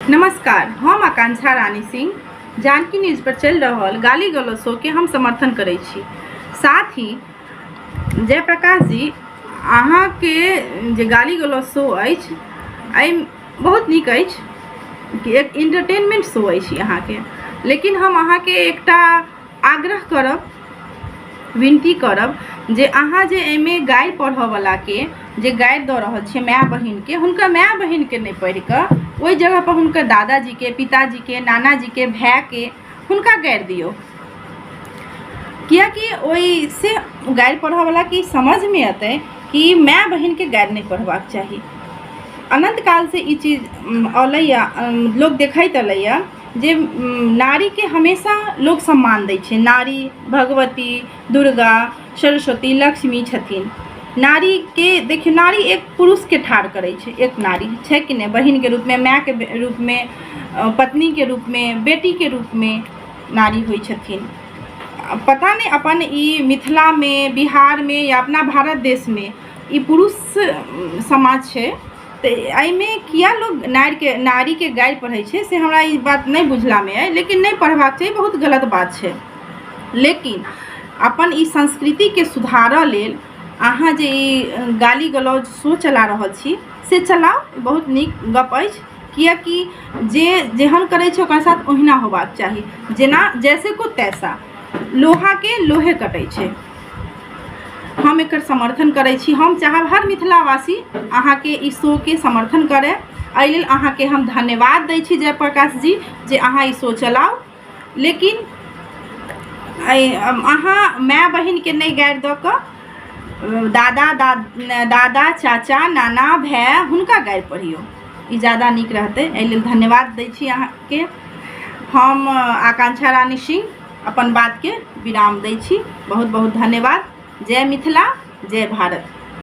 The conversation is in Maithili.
नमस्कार, हम आकांक्षा रानी सिंह जानकी न्यूज पर चलि रहल गाली गलौज शोके हम समर्थन करै छी। साथ ही जयप्रकाश जी, अहाँके जे गाली गलौज शो अछि, एहि बहुत नीक अछि कि एक इंटरटेनमेंट शो अछि ई अहाँके। लेकिन हम अहाँके एकटा आग्रह करब, विनती करब जे अहाँ जे एहिमे गारि पढ़ऽवलाके जे गारि दऽ रहल छियै माय बहिनके, हुनकर माय बहिनके नहि पढ़िकऽ ओहि जगहपर हुनकर दादाजीके, पिताजीके, नानाजीके, भायके हुनका गारि दियौ, किएकि ओहिसँ गारि पढ़ऽवलाके ई समझमे अयतै कि माय बहिनके गारि नहि पढ़बाक चाही। अनन्त कालसँ ई चीज अयलैए, लोक देखैत अयलैए जे नारीके हमेशा लोक सम्मान दै छै। नारी भगवती, दुर्गा, सरस्वती, लक्ष्मी छथिन। नारीके देखियौ, नारी एक पुरुषके ठाढ़ करै छै। एक नारी छै कि नहि? बहिनके रूपमे, मायके रूपमे, पत्नीके रूपमे, बेटीके रूपमे नारी होइ छथिन। पता नहि अपन ई मिथिलामे, बिहारमे या अपना भारत देशमे ई पुरुष समाज छै, तऽ एहिमे किया लोक नारिके नारीके गारि पढ़ै छै, से हमरा ई बात नहि बुझलामे अइ। लेकिन नहि पढ़बाक चाही, बहुत गलत बात छै। लेकिन अपन ई संस्कृतिके सुधारऽ लेल अहाँ जे ई गाली गलौज शो चला रहल छी, से चलाउ, बहुत नीक गप अछि, किएकि जे जेहन करै छै ओकरा साथ ओहिना होबाक चाही। जेना जैसे को तैसा, लोहाके लोहे कटै छै। हम एकर समर्थन करै छी। हम चाहब हर मिथिलावासी अहाँके ई शोके समर्थन करय। एहि लेल अहाँके हम धन्यवाद दै छी जयप्रकाश जी, जे अहाँ ई शो चलाउ। लेकिन अहाँ माय बहिनके नहि गारि दऽ कऽ दादा दादा, चाचा, नाना, भाय हुनका गारि पढ़ियौ, ई ज्यादा नीक रहतै। एहि लेल धन्यवाद दै छी अहाँके। हम आकांक्षा रानी सिंह अपन बातके विराम दै छी। बहुत बहुत धन्यवाद। जय मिथिला, जय भारत।